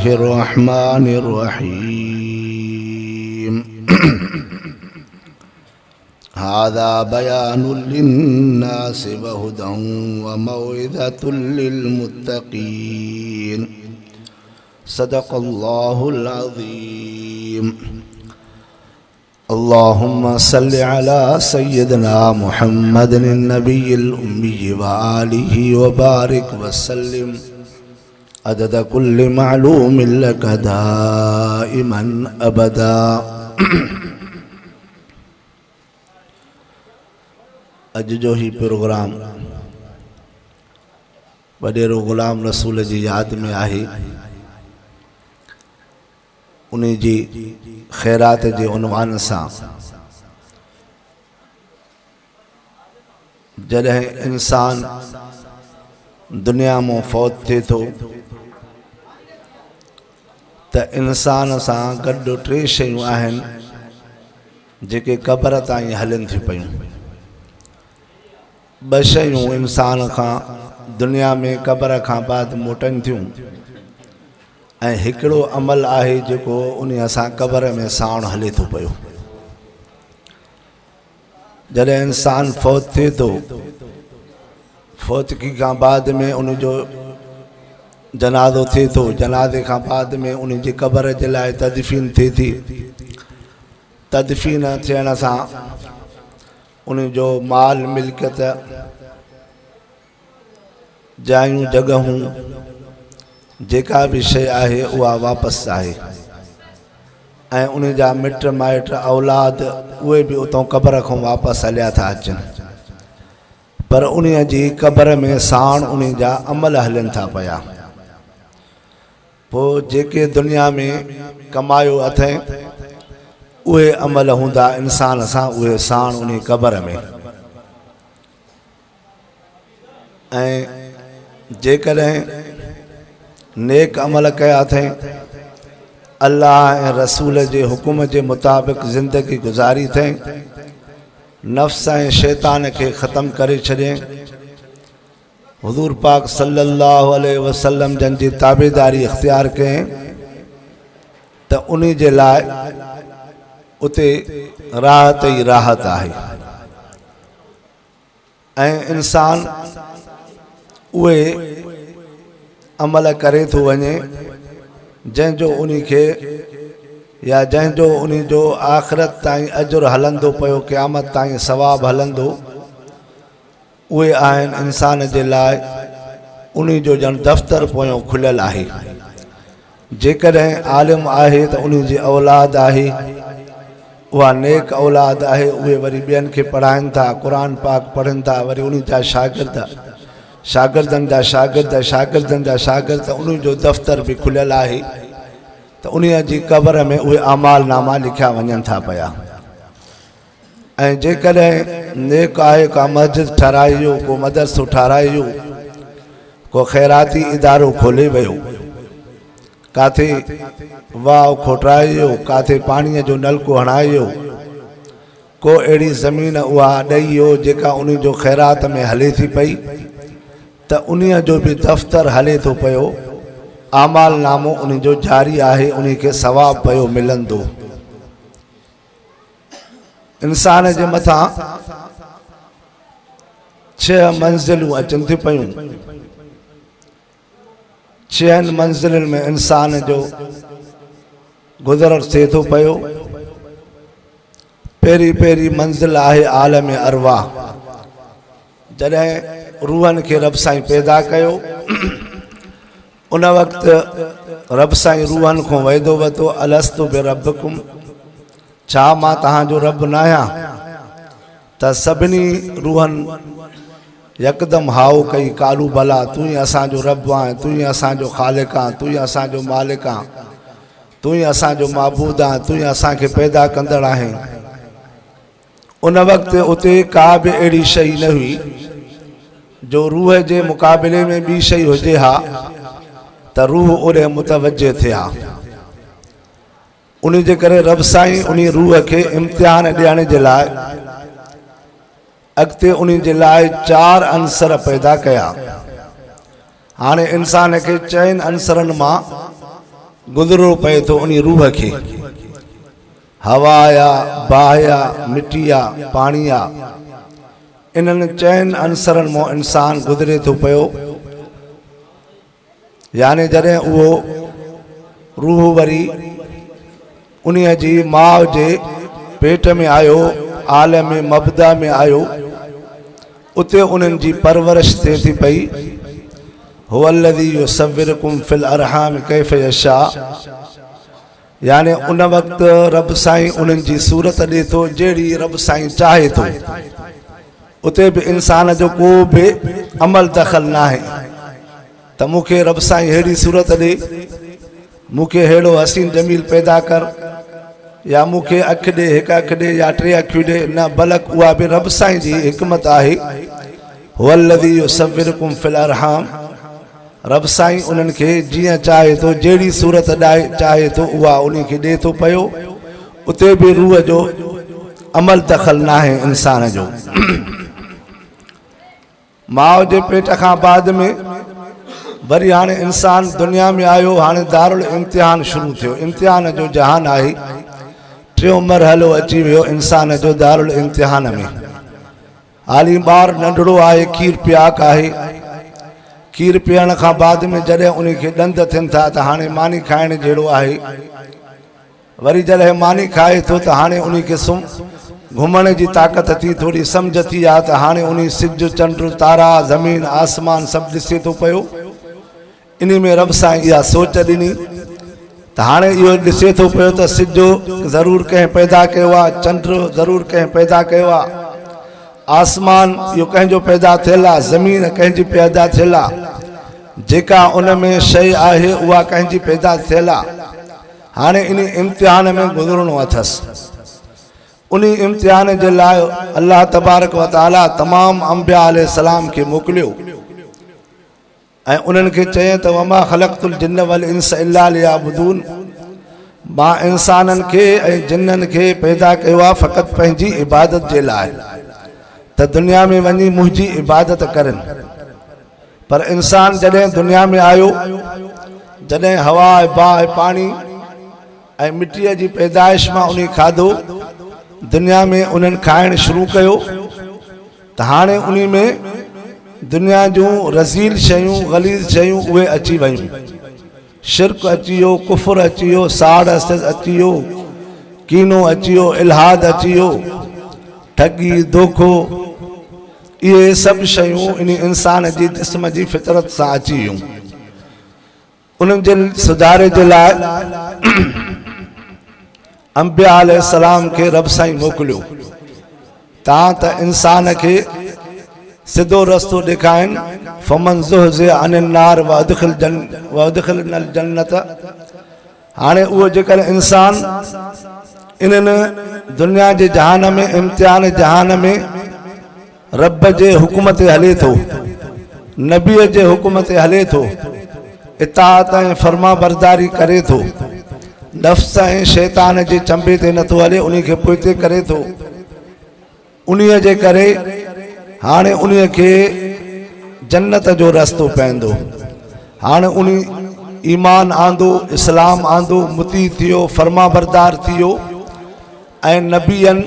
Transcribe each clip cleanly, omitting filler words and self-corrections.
الله الرحمن الرحيم. هذا بيان للناس وهدى وموعظة للمتقين. صدق الله العظيم. اللهم صل على سيدنا محمد النبي الأمي وآله وبارك وسلم عدد كل معلوم لك دائما أبدا. اڄ جو هي پروگرام وڏيرو غلام رسول جي ياد ۾ آهي. انهي جي خيرات جي عنوان سان جڏهن انسان دنيا مان فوت ٿئي ٿو ته انسان سان گڏ ٽي شيون آهن جيڪي قبر تائين هلن ٿيون پيون. ٻه شيون انسان کان دنيا ۾ قبر کان بعد موٽن ٿيون ۽ هڪڙو عمل آهي جيڪو انهي سان قبر ۾ ساڻ هلي ٿو پيو. جڏهن انسان فوت ٿئي ٿو، فوتگي کان بعد ۾ ان جو جنازو ٿئي ٿو، جنازي کان بعد ۾ ان جي قبر جي لاء تدفين ٿئي ٿي. تدفين ٿيڻ سان ان جو مال ملڪيت، جايون جڳهون، جيڪا به شيء آهي اها واپس آهي ۽ ان جا مٽ مائٽ اولاد اهي به اتان قبر کان واپس هليا ٿا اچن، پر ان جي قبر ۾ ساڻ ان جا عمل هلن ٿا پيا. پوء جيڪي دنيا ۾ ڪمايو اٿئين اهي عمل هوندا انسان سان اهي ساڻ انهي قبر ۾. ۽ جيڪڏهن نيڪ عمل ڪيا اٿئين، الله ۽ رسول جي حڪم جي مطابق زندگي گذاري اٿئين، نفس ۽ شيطان کي ختم ڪري ڇڏين، حضور پاڪ صلي الله عليه وسلم جن جي تابعداري اختيار ڪئين ته انهي جي لاء اتي راحت ئي راحت آهي. ۽ انسان اهي عمل ڪري ٿو وڃي جنهن جو انهي کي يا جنهن جو انهي جو آخرت تائين اجر هلندو پيو، قيامت تائين ثواب هلندو، اهي آهن انسان جي لاء انهي جو ڄڻ دفتر پويون کليل آهي. جيڪڏهن عالم آهي ته انهي جي اولاد آهي، اها نيڪ اولاد آهي، اهي وري ٻين کي پڙهائن ٿا، قرآن پاڪ پڙهن ٿا، وري انهي جا شاگرد، شاگردن جا شاگرد، شاگردن جا شاگرد، انهي جو دفتر به کليل آهي ته انهي جي قبر ۾ اهي اعمال ناما لکيا وڃن ٿا پيا. ۽ جيڪڏهن نيڪ آهي ڪا مسجد ٺهرائي ويو، ڪو مدرسو ٺهرائي ويو، ڪو خيراتي ادارو کولي ويو، ڪاٿي واهه کوٽرائي ويو، ڪاٿي پاڻيء جو نلڪو هڻائي ويو، ڪو اهڙي زمين اها ڏئي ويو جيڪا انهي جو خيرات ۾ هلي ٿي پئي ته انهيء جو به دفتر هلي ٿو پيو، اعمال نامو انهي جو جاري آهي، انهي کي ثواب پيو ملندو. انسان جي مٿان ڇهه منزلون اچن ٿيون پيون. ڇهن منزلن ۾ انسان جو گذر ٿئي ٿو پيو. پهرين پهرين منزل آهي عالم ارواح، جڏهن روحن کي رب سائين پيدا ڪيو ان وقت رب سائين روحن کان وعدو ورتو، الست بربڪم، ڇا مان توهان جو رب ناهيان؟ ته سڀني روحن يڪدم هائو ڪئي، قالو بلا، تون ئي اسان جو رب آهين، تون ئي اسان جو خالق آهين، تون ئي اسان جو مالڪ آهين، تون ئي اسان جو معبود آهين، تون ئي اسان کي پيدا ڪندڙ آهين. ان وقت اتي ڪا به اهڙي شيء نه هئي جو روح جي مقابلي ۾ ٻي شيء هجي ها ته روح اوڏي متوجه ٿئي ها. ان جي ڪري رب سائين انهي روح کي امتحان ڏيڻ جي لاء اڳتي انهي جي لاء چار عنصر پيدا ڪيا. هاڻي انسان کي چئن عنصرن مان گذرڻو پئي ٿو انهي روح کي. هوا آ، باهه آ، مٽي آ، پاڻي آ. انهن چئن عنصرن مان انسان گذري ٿو پيو. يعني جڏهن اهو روح وري انهيء جي ماء جي پيٽ ۾ آيو، عالم مبدا ۾ آيو، اتي انهن جي پرورش ٿئي ٿي پئي. هو الذي يصورڪم في الارحام ڪيف يشاء يعني ان وقت رب سائين انهن جي صورت ڏي ٿو جهڙي رب سائين چاهي ٿو. اتي به انسان جو ڪو به عمل دخل ناهي ته مون کي رب سائين ههڙي صورت ڏي، مون کي ههڙو حسين جميل پيدا ڪر يا مون کي اک ڏي، هڪ اک ڏي يا ٽي اکيون ڏي، نه بلڪ اها به رب سائين جي حڪمت آهي. هو الذي يصورڪم في الارحام رب سائين انهن کي جيئن چاهي ٿو جهڙي صورت چاهي ٿو اها انهي کي ڏي ٿو پيو. اتي به روح جو عمل دخل ناهي انسان جو. ماء جي پيٽ کان بعد ۾ وري هاڻي انسان دنيا ۾ آيو، هاڻي دارالامتحان شروع ٿيو، امتحان جو جهان آهي. ٽيون مرحلو اچي ويو انسان جو دارالامتحان ۾. حالي ٻار ننڍڙو آهي، کير پياڪ آهي. کير پيئڻ کان بعد ۾ جڏهن ان کي ڏند ٿين ٿا ته هاڻي ماني کائڻ جهڙو آهي. وري جڏهن ماني کائي ٿو ته هاڻي انهي کي گهمڻ جي طاقت ٿي، ٿوري سمجهه ٿي آ ته هاڻي انهي سج، چنڊ، تارا، زمين، آسمان سڀ ڏسي ٿو پيو. انهي ۾ رب سائين اها سوچ ڏني ته هاڻي اهو ڏسي ٿو پيو ته سج ضرور ڪنهن پيدا ڪيو آ، چنڊ ضرور ڪنهن پيدا ڪيو آ، آسمان اهو ڪنهن جو پيدا ٿيل آ، زمين ڪنهن جي پيدا ٿيل آ، جيڪا ان ۾ شيء آهي اها ڪنهن جي پيدا ٿيل آ. هاڻي انهي امتحان ۾ گذرڻو اٿس. انهي امتحان جي لاء الله تبارڪ و تعالي تمام انبياء عليه السلام کي موڪليو ۽ انهن کي چيائين ته وما خلقت الجن والانس الا ليعبدون، مان انسانن کي ۽ جنن کي پيدا ڪيو آهي فقط پنهنجي عبادت جي لاء ته دنيا ۾ وڃي منهنجي عبادت ڪرن. پر انسان جڏهن دنيا ۾ آيو، جڏهن هوا ۽ باهه ۽ پاڻي ۽ مٽيء جي پيدائش مان انهي کاڌو، دنيا ۾ انهن کائڻ شروع ڪيو ته هاڻي انهي ۾ دنيا جون رذيل شيون، غليظ شيون اهي اچي ويون. شرڪ اچي ويو، ڪفر اچي ويو، ساڙ حسد اچي ويو، ڪينو اچي ويو، الحاد اچي ويو، ٺڳي، دوکو، اهي سڀ شيون انهي انسان جي جسم جي فطرت سان اچي ويون. انهن جي سڌاري جي لاء انبياء عليه السلام کي رب سائين موڪليو تان ته انسان کي سڌو رستو ڏيکائن. فمن زحزح عن النار وادخل جن وادخلنا الجنت. هاڻي اهو جيڪڏهن انسان انهن دنيا جي جهان ۾ امتحان جهان ۾ رب جي حڪم تي هلي ٿو، نبيء جي حڪم تي هلي ٿو، اطاعت ۽ فرمانبرداري ڪري ٿو، نفس ۽ شيطان جي چنبي تي نٿو هلي، انهي کي پوئتي ڪري ٿو، انهيء جي ڪري هاڻي انهيء کي جنت جو رستو پوندو. هاڻي انهي ايمان آندو، اسلام آندو، مطيع ٿيو، فرمانبردار ٿيو ۽ نبين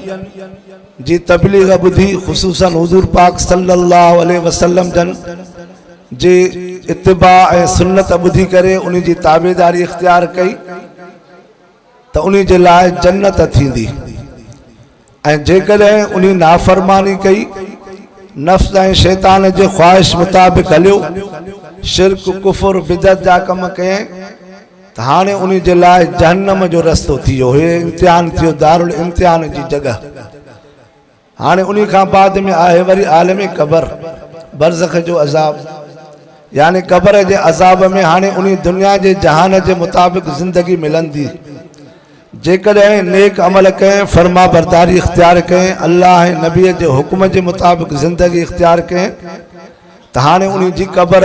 جي تبليغ ٻڌي، خصوصا حضور پاڪ صلي الله عليه وسلم جن جي اتباع ۽ سنت ٻڌي ڪري انهي جي تابعداري اختيار ڪئي ته انهي جي لاء جنت ٿيندي ۽ جيڪڏهن انهي نافرماني ڪئي، نفس ۽ شيطان جي خواهش مطابق هليو، شرڪ، ڪفر، بدعت جا ڪم ڪيائين ته هاڻي انهي جي لاء جهنم جو رستو ٿي ويو. هي امتحان ٿيو دارالامتحان جي جڳهه. هاڻي انهي کان بعد ۾ آهي وري عالم قبر، برزخ جو عذاب، يعني قبر جي عذاب ۾ هاڻي انهي دنيا جي جهان جي مطابق زندگي ملندي. جيڪڏهن نيڪ عمل ڪئين، فرمانبرداري اختيار ڪئين، الله ۽ نبي جي حڪم جي مطابق زندگي اختيار ڪئين ته هاڻي انهي جي قبر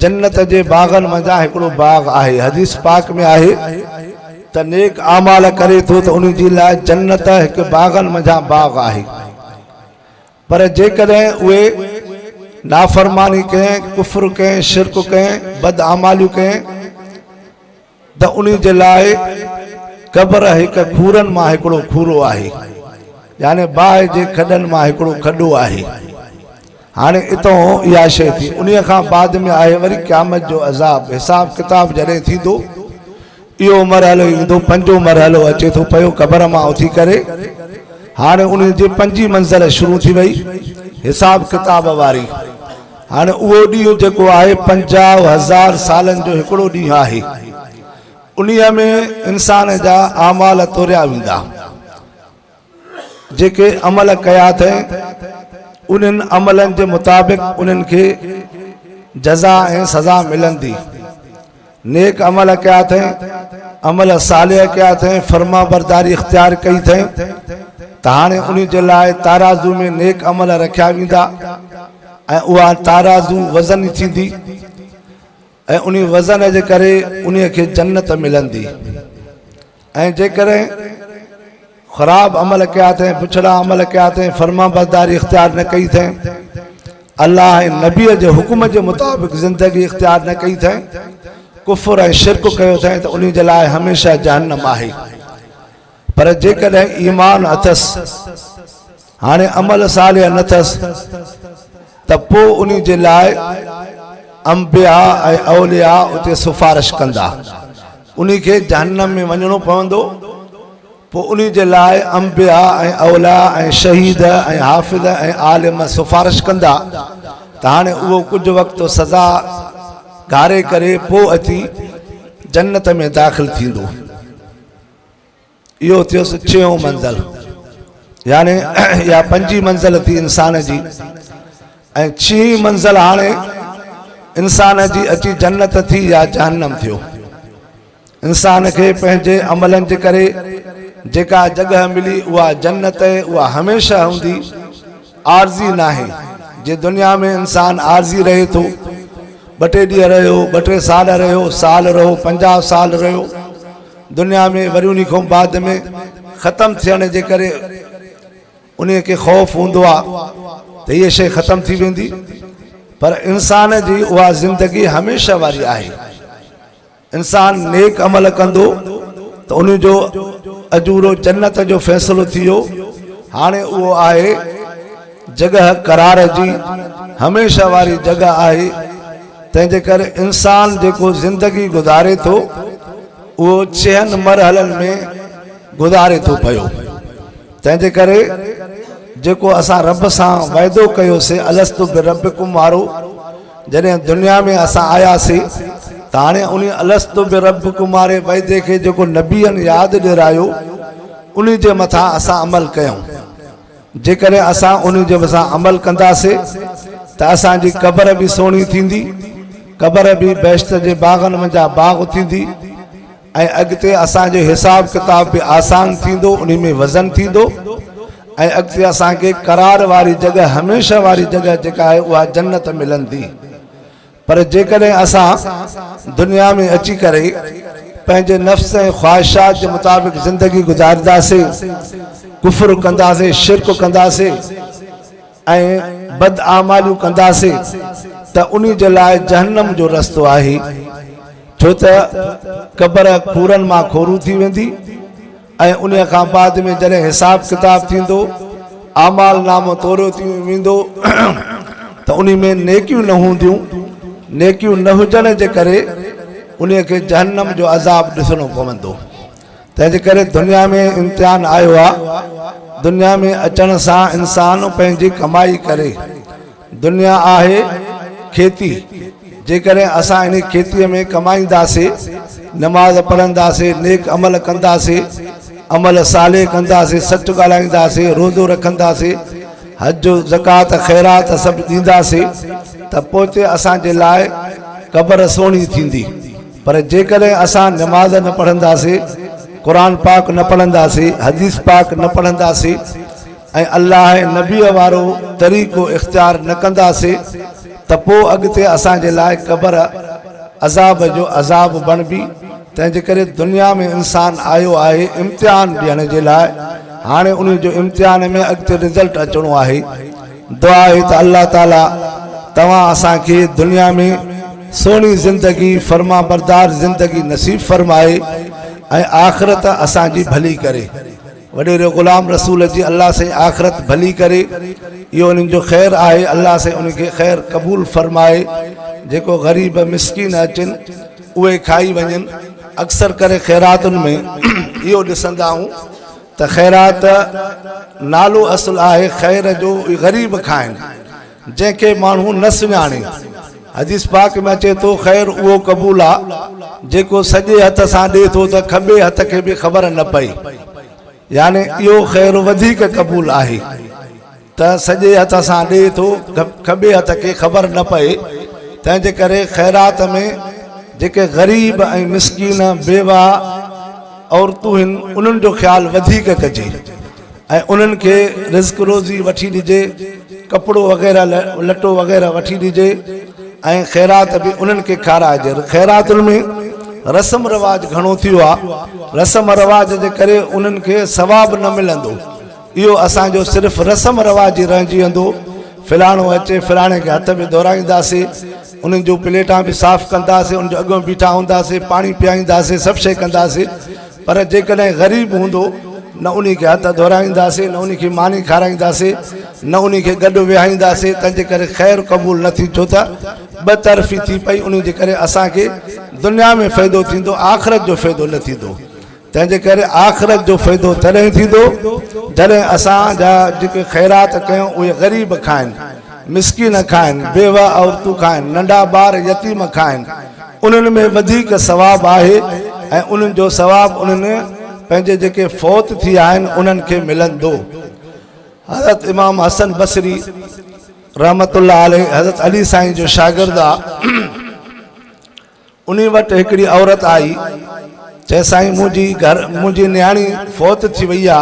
جنت جي باغن منجهان هڪڙو باغ آهي. حديث پاڪ ۾ آهي ته نيڪ اعمال ڪري ٿو ته انهي جي لاء جنت هڪ باغن منجهان باغ آهي. پر جيڪڏهن اهي نافرماني ڪئين، ڪفر ڪئين، شرڪ ڪئين، بداعماليون ڪئين، ته انهي جي لاء قبر هڪ کورن مان هڪڙو کورو آهي، يعني باهه جي کڏن مان هڪڙو کڏو آهي. هاڻي اتون اها شيء ٿي. انهي کان بعد ۾ آهي وري قيامت جو عذاب، حساب ڪتاب جڏهن ٿيندو، اهو مرحلو ايندو، پنجون مرحلو اچي ٿو پيو قبر مان اٿي ڪري هاڻي انهي جي پنجين منزل شروع ٿي وئي حساب ڪتاب واري. هاڻي اهو ڏينهن جيڪو آهي 50,000 سالن جو هڪڙو ڏينهن آهي، انهي ۾ انسان جا اعمال توريا ويندا، جيڪي عمل ڪيا اٿئين انهن عملن جي مطابق انهن کي جزا ۽ سزا ملندي. نيڪ عمل ڪيا اٿئين، عمل صالح ڪيا اٿئين، فرمانبرداري اختيار ڪئي اٿئين ته هاڻي انهي جي لاء تارازو ۾ نيڪ عمل رکيا ويندا ۽ اها تارازو وزني ٿيندي ۽ انهي وزن جي ڪري انهي کي جنت ملندي ۽ جيڪڏهن خراب عمل ڪيا اٿئين، بڇڙا عمل ڪيا اٿئين، فرمانبرداري اختيار نه ڪئي اٿئين، الله ۽ نبيء جي حڪم جي مطابق زندگي اختيار نه ڪئي اٿئين، ڪفر ۽ شرڪ ڪيو اٿئين ته انهي جي لاء هميشه جهنم آهي. پر جيڪڏهن ايمان اٿس، هاڻي عمل صالح نه اٿس ته پوء انهي جي لاء انبياء ۽ اولياء اتي سفارش ڪندا. انهي کي جهنم ۾ وڃڻو پوندو. پوء انهي جي لاء انبياء ۽ اولياء ۽ شهيد ۽ حافظ ۽ عالم سفارش ڪندا ته هاڻي اهو ڪجهه وقت سزا گهاري ڪري پوء اچي جنت ۾ داخل ٿيندو. اهو ٿيس ڇهون منزل، يعني اها پنجين منزل ٿي انسان جي ۽ ڇهين منزل هاڻي انسان جي اچي جنت ٿي يا جهنم ٿيو. انسان کي پنهنجي عملن جي ڪري جيڪا جڳهه ملي اها جنت اها هميشه هوندي، عارضي ناهي. جي دنيا ۾ انسان عارضي رهي ٿو، ٻه ٽي ڏينهن رهيو، ٻه ٽي سال رهيو، سال رهيو، 50 سال رهيو دنيا ۾، وري انهي کان بعد ۾ ختم ٿيڻ جي ڪري انهي کي خوف هوندو آ ته هيء شيء ختم ٿي ويندي، پر انسان جي اها زندگي هميشه واري آهي. انسان نيڪ عمل ڪندو ته ان جو اجورو جنت جو فيصلو ٿي ويو. هاڻي اهو آهي جڳهه قرار جي، هميشه واري جڳهه آهي. تنهن جي ڪري انسان جيڪو زندگي گذاري ٿو اهو ڇهن مرحلن ۾ گذاري ٿو پيو. تنهن جي ڪري جيڪو اسان رب سان وعدو ڪيوسي الست بربڪم وارو، جڏهن دنيا ۾ اسان آياسي ته هاڻي انهي الست بربڪم واري وعدي کي جيڪو نبين ياد ڏيرايو انهي جي مٿان اسان عمل ڪيون. جيڪڏهن اسان انهي جي مٿان عمل ڪنداسي ته اسان جي قبر به سهڻي ٿيندي، قبر به بهشت جي باغن منجهان باغ ٿيندي ۽ اڳتي اسان جو حساب ڪتاب به آسان ٿيندو، انهي ۾ وزن ٿيندو ۽ اڳتي اسان کي قرار واري جڳهه، هميشه واري جڳهه جيڪا آهي اها جنت ملندي. پر جيڪڏهن اسان دنيا ۾ اچي ڪري پنهنجي نفس ۽ خواهشات جي مطابق زندگي گذارينداسي، ڪفر ڪنداسي، شرڪ ڪنداسي ۽ بد اعماليون ڪنداسي ته انهي جي لاء جهنم جو رستو آهي، ڇو ته قبر کورن مان کورو ٿي ويندي ۽ انهي کان بعد ۾ جڏهن حساب ڪتاب ٿيندو، اعمال نامو توريو ٿي ويندو ته انهي ۾ نيڪيون نه هونديون، نيڪيون نه هجڻ جي ڪري انهي کي جهنم جو عذاب ڏسڻو پوندو. تنهن جي ڪري دنيا ۾ امتحان آيو آ، دنيا ۾ اچڻ سان انسان پنهنجي ڪمائي ڪري. دنيا آهي کيتي، جيڪڏهن اسان انهي کيتيء ۾ ڪمائينداسي، نماز پڙهنداسي، نيڪ عمل ڪنداسي، عمل صالح ڪنداسي، سچ ڳالهائينداسي، روزو رکنداسي، حج، زڪوات، خيرات سڀ ڏينداسي ته پوئتي اسان جي لاء قبر سهڻي ٿيندي. پر جيڪڏهن اسان نماز نه پڙهنداسي، قرآن پاڪ نه پڙهنداسي، حديث پاڪ نه پڙهنداسي ۽ الله ۽ نبيء وارو طريقو اختيار نه ڪنداسي ته پوء اڳتي اسان جي لاء قبر عذاب جو عذاب بڻبي. تنهن جي ڪري دنيا ۾ انسان آيو آهي امتحان ڏيڻ جي لاء، هاڻي انهي جو امتحان ۾ اڳتي رزلٽ اچڻو آهي. دعا آهي ته الله تعالي توهان اسان کي دنيا ۾ سهڻي زندگي فرمانبردار زندگي نصيب فرمائي ۽ آخرت اسان جي ڀلي ڪري. وڏيري غلام رسول جي الله سائين آخرت ڀلي ڪري اهو انهن جو خير آهي الله سائين انهن کي خير قبول فرمائي جيڪو غريب مسڪين اچن اهي کائي وڃن اڪثر ڪري خيراتن ۾ اهو ڏسندا آهيون ته خيرات نالو اصل آهي خير جو غريب کائن جنهن کي ماڻهو نه سڃاڻي. حديث پاڪ ۾ اچي ٿو خير اهو قبول آ جيڪو سڄي هٿ سان ڏي ٿو ته کٻي هٿ کي به خبر نه پئي يعني اهو خير وڌيڪ قبول آهي ته سڄي هٿ سان ڏي ٿو کٻي هٿ کي خبر نه پئي تنهن جي ڪري خيرات ۾ جيڪي غريب ۽ مسڪين بيواه عورتون هن انهن جو خيال وڌيڪ ڪجي. ۽ انهن کي رزق روزي وٺي ڏجي، ڪپڙو وغيره لٽو وغيره وٺي ڏجي ۽ خيرات به انهن کي کارائجي. خيراتن ۾ رسم رواج گهڻو ٿي ويو آهي، رسم رواج جي ڪري انهن کي ثواب نه ملندو، اهو اسان جو صرف رسم رواج ئي رهجي ويندو، فلاڻو اچي فلاڻي کي هٿ به ڌورائينداسي، انهن جون پليٽان به صاف ڪنداسي، انهن جو اڳيون بيٺا هونداسي، پاڻي پيائينداسي، سڀ شيء ڪنداسي. پر جيڪڏهن غريب هوندو نه انهي کي هٿ ڌورائينداسين نه انهي کي ماني کارائينداسين نه انهي کي گڏ ويهائينداسين تنهن جي ڪري خير قبول نه ٿي ڇو ته ٻه طرفي ٿي پئي انهي جي ڪري اسان کي دنيا ۾ فائدو ٿيندو آخرت جو فائدو نه ٿيندو تنهن جي ڪري آخرت جو فائدو تڏهن ٿيندو جڏهن اسان جا جيڪي خيرات ڪيون اهي غريب کائن مسڪين کائن بيوه عورتون کائن ننڍا ٻار يتيم کائن انهن ۾ وڌيڪ ثواب آهي ۽ انهن جو ثواب انهن پنهنجي جيڪي فوت ٿي آهن انهن کي ملندو. حضرت امام حسن بصري رحمة الله عليه حضرت علي سائين جو شاگرد آ انهي وٽ هڪڙي عورت آئي چئي سائين منهنجي گهر منهنجي نياڻي فوت ٿي وئي آ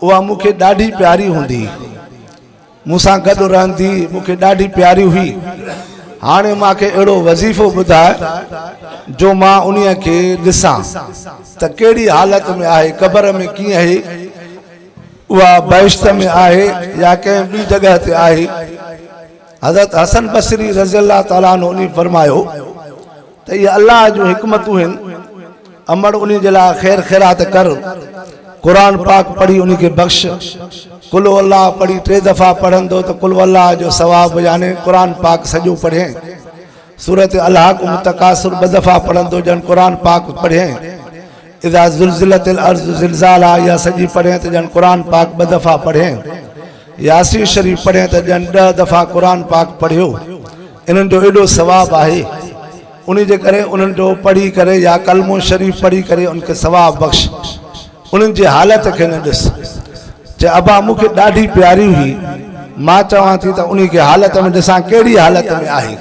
اها مون کي ڏاڍي پياري هوندي مون سان گڏ رهندي مون کي ڏاڍي پياري هئي. هاڻي مان کي اهڙو وظيفو ٻڌاء جو مان انهيء کي ڏسان ته ڪهڙي حالت ۾ آهي، قبر ۾ ڪيئن اهي، اها بهشت ۾ آهي يا ڪنهن ٻي جڳهه تي آهي. حضرت حسن بصري رضي الله تعالٰي عنه انهي فرمايو ته اهي الله جون حڪمتون هن، امڙ انهي جي لاء خير خيرات ڪر، قرآن پاڪ پڙهي انهي کي بخش، قل هو الله پڙهي ٽي دفعا پڙهندو ته قل هو الله جو ثواب يعني قرآن پاڪ سڄو پڙهين، سورة الهاڪم التڪاثر ٻه دفعا پڙهندو ڄڻ قرآن پاڪ پڙهين، اذا زلزلت الارض زلزالها اها سڄي پڙهين ته ڄڻ قرآن پاڪ ٻه دفعا پڙهين، ياسين شريف پڙهين ته ڄڻ ڏهه دفعا قرآن پاڪ پڙهيو، انهن جو ايڏو ثواب آهي. انهي جي ڪري انهن جو پڙهي ڪري يا ڪلمو شريف پڙهي ڪري ان کي ثواب بخش انهن جي حالت کي نه ڏس چي ابا مون کي ڏاڍي پياري هئي مان چوان ٿي ته انهي کي حالت ۾ ڏسان ڪهڙي حالت ۾ آهي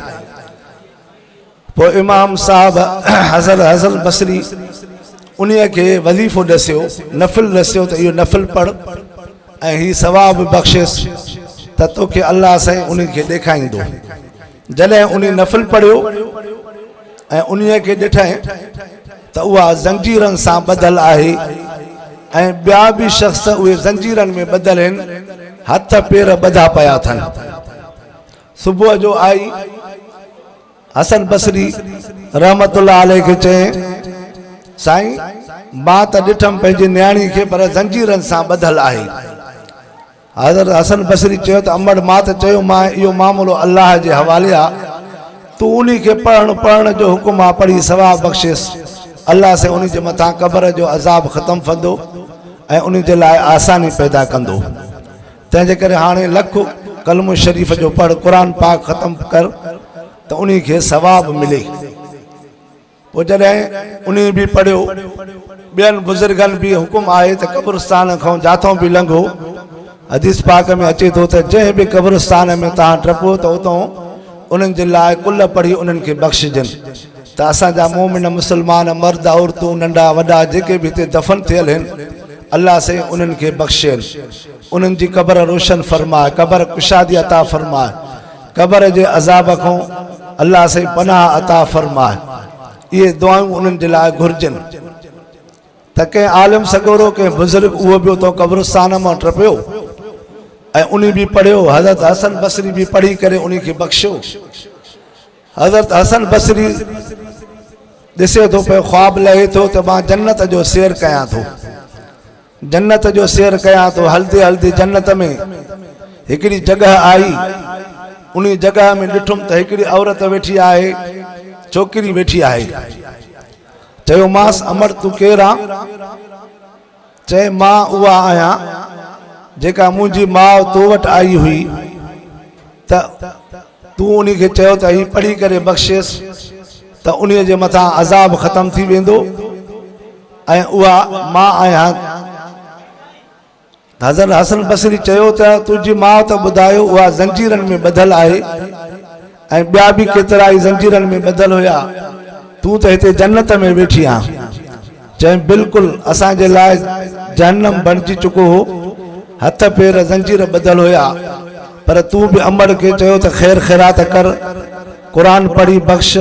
پوء امام صاحب حضرت حسن بصري انهي کي وظيفو ڏسيو نفل ڏسيو ته اهو نفل پڙھ ۽ هي ثواب بخشيس ته توکي الله سائين انهي کي ڏيکائيندو جڏهن انهي نفل پڙهيو ۽ انهيء کي ڏٺائين ته اها زنجيرن سان ٻڌل آهي ۽ ٻيا به شخص اهي زنجيرن ۾ ٻڌل هن، هٿ پير ٻڌا پيا اٿن. صبح جو آئي حسن بصري رحمة الله عليه کي چيائين، سائين! مان ته ڏٺم پنهنجي نياڻي کي پر زنجيرن سان ٻڌل آهي. حضرت حسن بصري چيو ته امڙ مان ته چيو مان اهو معاملو الله جي حوالي آ تون انهي کي پڙهڻ پڙهڻ جو حڪم آ پڙهي ثواب بخشيس الله سائين انهي جي مٿان قبر جو عذاب ختم فندو ۽ انهي جي لاء آساني پيدا ڪندو تنهن جي ڪري هاڻي لک ڪلمو شريف جو پڙهه قرآن پاڪ ختم ڪر ته انهي کي ثواب ملي. پوء جڏهن انهي به پڙهيو، ٻين بزرگن به حڪم آهي ته قبرستان کان جاٿون به لنگهو، حديث پاڪ ۾ اچي ٿو ته جنهن به قبرستان ۾ توهان ٽپو ته اتون انهن جي لاء قل پڙهي انهن کي بخشجن ته اسان جا مؤمن مسلمان مرد عورتون ننڍا وڏا جيڪي به هتي دفن ٿيل هن الله سائين انهن کي بخشين انهن جي قبر روشن فرماء قبر ڪشادي عطا فرماء. قبر جي عذاب کان الله سائين پناهه عطا فرماء. اهي دعائون انهن جي لاء گهرجن ته ڪنهن عالم سڳورو ڪنهن بزرگ اهو به اتان قبرستان مان ٽپيو ۽ انهي به پڙهيو حضرت حسن بصري به پڙهي ڪري انهي کي بخشيو. حضرت حسن بصري ڏسي ٿو پيو خواب لهي ٿو ته مان جنت جو سير ڪيان ٿو جنت جو سير ڪيان ٿو هلدي هلدي جنت ۾ هڪڙي جڳهه آئي ان جڳهه ۾ ڏٺم ته هڪڙي عورت ويٺي آهي ڇوڪري ويٺي آهي چيومانس امڙ تون ڪير آن چئي مان اها آهيان جيڪا منهنجي ماء تو وٽ آئي هئي ته تون انهي کي چيو ته هي پڙهي ڪري بخشيس ته انهي جي مٿان عذاب ختم ٿي ويندو ۽ اها مان آهيان. حضرت حسن بصري چيو ته تنهنجي ماء ته ٻڌايو اها زنجيرن ۾ ٻڌل آهي ۽ ٻيا به ڪيترائي زنجيرن ۾ ٻڌل هيا تون ته هتي جنت ۾ ويٺي آن. چيم بلڪل اسان جي لاء جهنم بڻجي چڪو هو هٿ پير زنجير ٻڌل هيا پر تون به امڙ کي چيو ته خير خيرات ڪر قرآن پڙهي بخش.